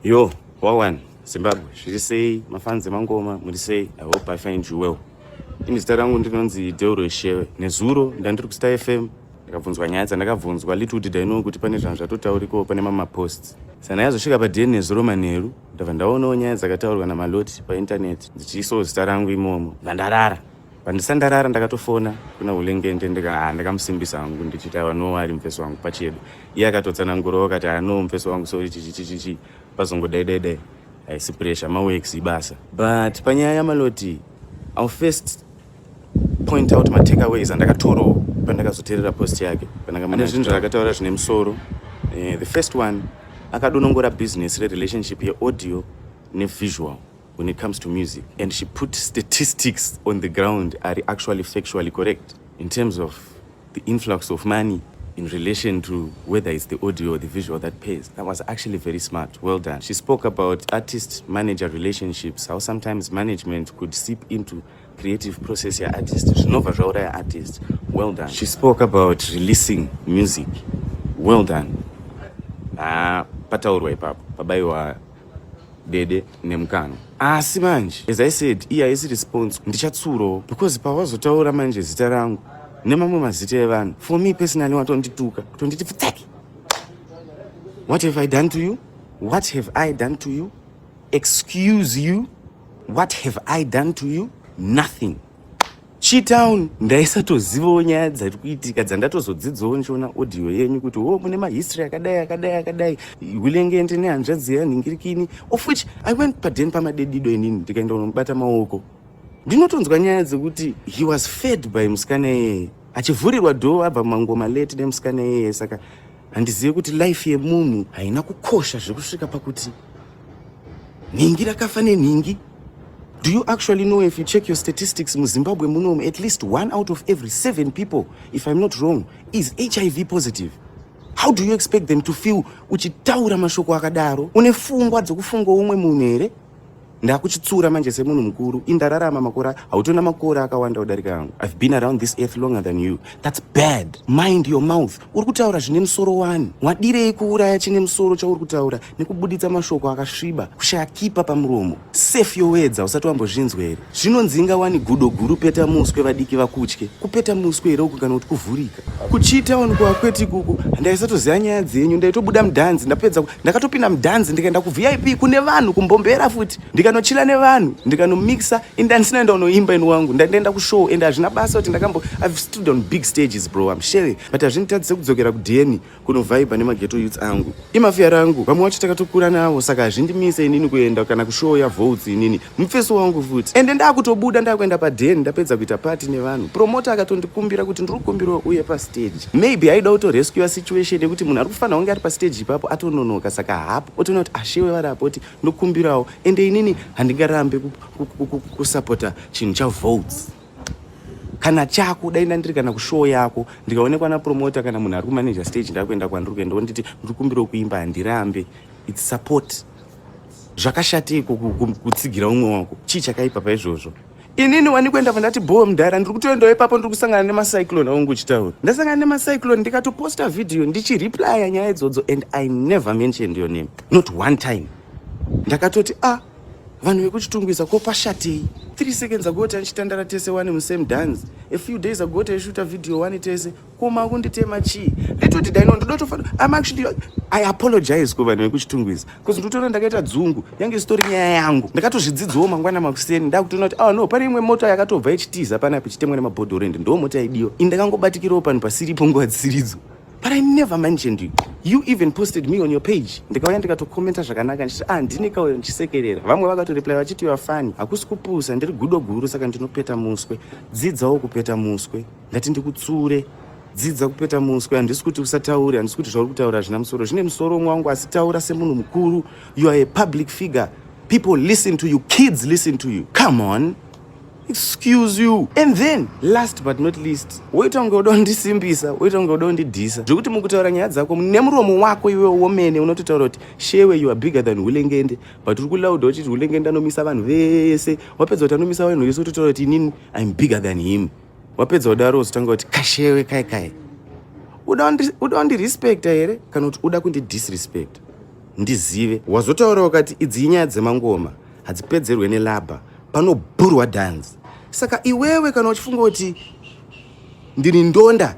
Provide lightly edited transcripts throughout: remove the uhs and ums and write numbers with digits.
Yo, wawan Zimbabwe, zviri sei? Mafans emangoma, muri sei? I hope I find you well. Ini zita rangu ndinonzi Deuro Shewe. Nezuro ndandiri kuStar FM, ndakabvunzwa nyaya dzandakabvunzwa. Little did I know kuti pane zvanhu zvatotaurikawo pane mamwe maposts. Saka ndakazosvika padeni nezuro manheru, ndabva ndaonawo nyaya dzakataurwa naMaloti paintaneti dzichiisawo zita rangu imomo. Bva ndarara. Pandisandarara ndakatofona kuna Hulengende, ndikamusimbisa hangu ndichiti aiwa, no, ari mufesi wangu pachedu. Iye akatotsanangurawo akati, "Ah, no, mufesi wangu, sorry, chichichichichi pazongodai dai dai, haisi pressure, maworks ibasa." But panyaya yaMaloti, I'll first point out matakeaways andakatorawo pandakazoteerera post yake. Pane zvinhu zvakataura zvine musoro. The first one, akadonongora business rerelationship yeaudio nevisual when it comes to music, and she put statistics on the ground are actually factually correct in terms of the influx of money in relation to whether it's the audio or the visual that pays. That was actually very smart. Well done. She spoke about artist manager relationships, how sometimes management could seep into creative process yaartist, zvinobva zvauraya artist. Well done. She spoke about releasing music. Well done. Ah, pataurwa ipapo, pabayiwa dede nemukanwa. Asi manje, as I said, iye haisi response, ndichatsurawo because pawazotaura manje zita rangu nemamwe mazita evanhu, for me personally watondituka, kutonditi pfutsaki. What have I done to you? What have I done to you? Excuse you, what have I done to you? Nothing. Chitown ndaisatozivawo nyaya dzari kuitika dzandatozodzidzawo ndichiona audio yenyu kuti o mune mahistory akadai akadai akadai, Hulengende nehanzvadzi yanhingirikini, of which I went padeni pamadedido inini ndikaenda kunomubata maoko. Ndinotonzwa nyaya dzekuti he was fed by musikana iyeye, achivhurirwa door abva mumangoma late nemusikana iyeye. Saka handizivi kuti life yemunhu haina kukosha zvekusvika pakuti nhingi rakafa nenhingi. Do you actually know, if you check your statistics muZimbabwe munomu, at least one out of every seven people, if I'm not wrong, is HIV positive? How do you expect them to feel uchitaura mashoko akadaro? Une pfungwa dzokufunga umwe munhu here? Ndakuchitsura manje semunhu mukuru. Indararama makore, hautona makore akawanda kudarika yangu. I've been around this earth longer than you. That's bad. Mind your mouth. Uri kutaura zvine musoro wani? Wadirei kuuraya chine musoro chauri kutaura nekubuditsa mashoko akasviba, kushaya kipa pamuromo? Safe your words. Hausati wambozvinzwa here zvinonzinga wani, "Gudo guru peta muswe vadiki vakutye"? Kupeta muswe here uku kana kuti kuvhurika kuchiita wani kuakweti kuku? Ndaisatoziva nyaya dzenyu. Ndaitobuda mudhanzi, ndapedza ndakatopinda mudhanzi, ndikaenda kuVIP kune vanhu kumbombera futi, ndikanochila nevanhu, ndikanomixa. Indandisinaenda unoimba ini wangu, ndandaenda kushow, and hazvina basa kuti ndakambo, I've stood on big stages, bro, I'm sharing, but hazvinditadzise kudzokera kudheni kunovhaibha nemaghetto youths angu, imafia rangu. Vamwe vacho takatokura navo, saka hazvindimise inini kuenda kana kushow yaVoltz. Inini mufeso wangu futi, ende ndakutobuda, ndakuenda padheni, ndapedza kuita party nevanhu. Promoter akatondikumbira kuti ndiri kukumbirawo uye pastage. Maybe aida kutorescua situation yekuti munhu ari kufanira kunge ari pastage ipapo atononoka, saka hapo otoona kuti ashewe variapo, oti ndokumbirawo. Ende inini handingarambe kusapota chinhu chaVoltz kana chako. Dai ndandiri kana kushow yako, ndikaonekwa napromoter kana munhu ari kumanager stage, ndakuenda kwandiri kuenda, onditi ndiri kumbirawo kuimba, handirambe. It's support. Zvakashatiko kutsigira umwe wako? Chii chakaipa paizvozvo? Inini wani kuenda pandati bho mudhara, ndiri kutoendawo ipapo, ndiri kusangana nemacyclone aungu uchitaura. Ndasangana nemacyclone, ndikatoposta vhidhiyo ndichireplya nyaya idzodzo, and I never mentioned your name, not one time. Ndakatoti, "A ah, vanhu vekuChitungwiza, ko pashatei?" 3 seconds ago tanichitandara tese wani musame dance. A few days ago taishuta video wani tese. Koma kunditema chii? Litoti daino ndodotofana. I'm actually, I apologize kuvanhu vekuChitungwiza because ndikutoona ndakaita dzungu, yange sitori nyaya yangu. Ndakatozvidzidzawo mangwana makuseni, ndakutoona kuti, oh no, pane imwe mota yakatobva ichitiza panapa ichitemwa nemabhodhoro, ende ndo mota idiwa. Ini ndakangobatikirawo panhu pasiripo nguva dzisiridzo, but I never mentioned you. You even posted me on your page, ndikauya ndikatokomenta zvakanaka ndichiti, "Ah, ndini kauyo," ndichisekerera. Vamwe vakatoreply vachiti, "You are funny." Hakusi kupusa, ndiri gudo guru, saka ndinopeta muswe. Dzidzawo kupeta muswe. Ndati ndikutsure, dzidza kupeta muswe. Handisi kuti usataure, handisi kuti zvauri kutaura hazvina musoro, zvine musoro umwe wangu, asi taura semunhu mukuru. You are a public figure. People listen to you, kids listen to you. Come on, excuse you. And then last but not least, woita kunge uda kundisimbisa, woita kunge uda kundidhisa, zvekuti mukutaura nyaya dzako nemuromo wako iwewo womene unototaura kuti, "Shewe, you are bigger than Hulengende," but uri kulaudha uchiti Hulengende anomisa vanhu vese. Wapedza kuti anomisa vanhu vese, utotaura kuti inini I'm bigger than him. Wapedza kudaro, uzotanga kuti kashewe kai kai. Uda kundirespecta here kana kuti uda kundidisrespect? Ndizive wazotaura ukati idzi inyaya dzemangoma, hadzipedzerwe nelabha, panobhurwa dhanzi. Saka iwewe kana uchifunga kuti ndiri ndonda,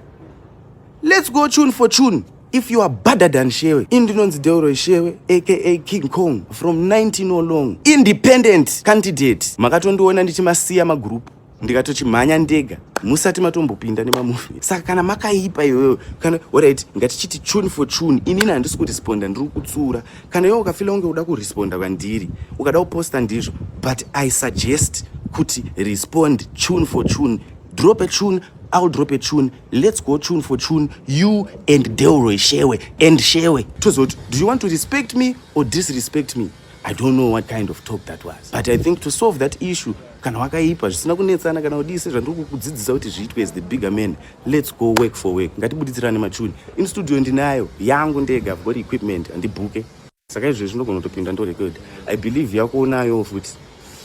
let's go tune for tune if you are better than Shewe. Ini ndinonzi Delroy Shewe, aka King Kong from 19 olong, independent candidate. Makatondiona ndichimasiya magroup, ndikatochimhanya ndega musati matombopinda nemamovie. Saka kana makaipa iwewe, kana alright, ngatichiti tune for tune. Inini handisi kuresponda, ndiri kutsura. Kana iwe ukafeela unge uda kuresponda kwandiri, ukada kuposta, ndizvo, but I suggest kuti respond tune for tune. Drop a tune, I'll drop a tune. Let's go tune for tune, you and Delroy Shewe and Shewe. Tozoti, do you want to respect me or disrespect me? I don't know what kind of talk that was, but I think to solve that issue, kana wakaipa zvisina kunetsana kana kudii, sezvandiri kukudzidzisa kuti zviitwe as the bigger man, let's go work for work. Ngatibuditsirane machuni. In studio ndinayo yangu ndega. I've got equipment, handibhuke. Saka izvezvi ndogona kutopinda ndorecord. I believe yako unayo futi.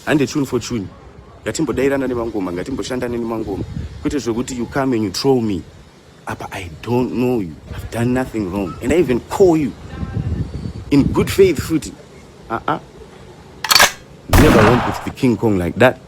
Hande tune for tune, ngatimbodairana nemangoma, ngatimboshanda nemangoma, kwete zvekuti you come and you troll me apa. I don't know you. I've done nothing wrong and I even call you in good faith futi. Uh-uh. Never went with the King Kong like that.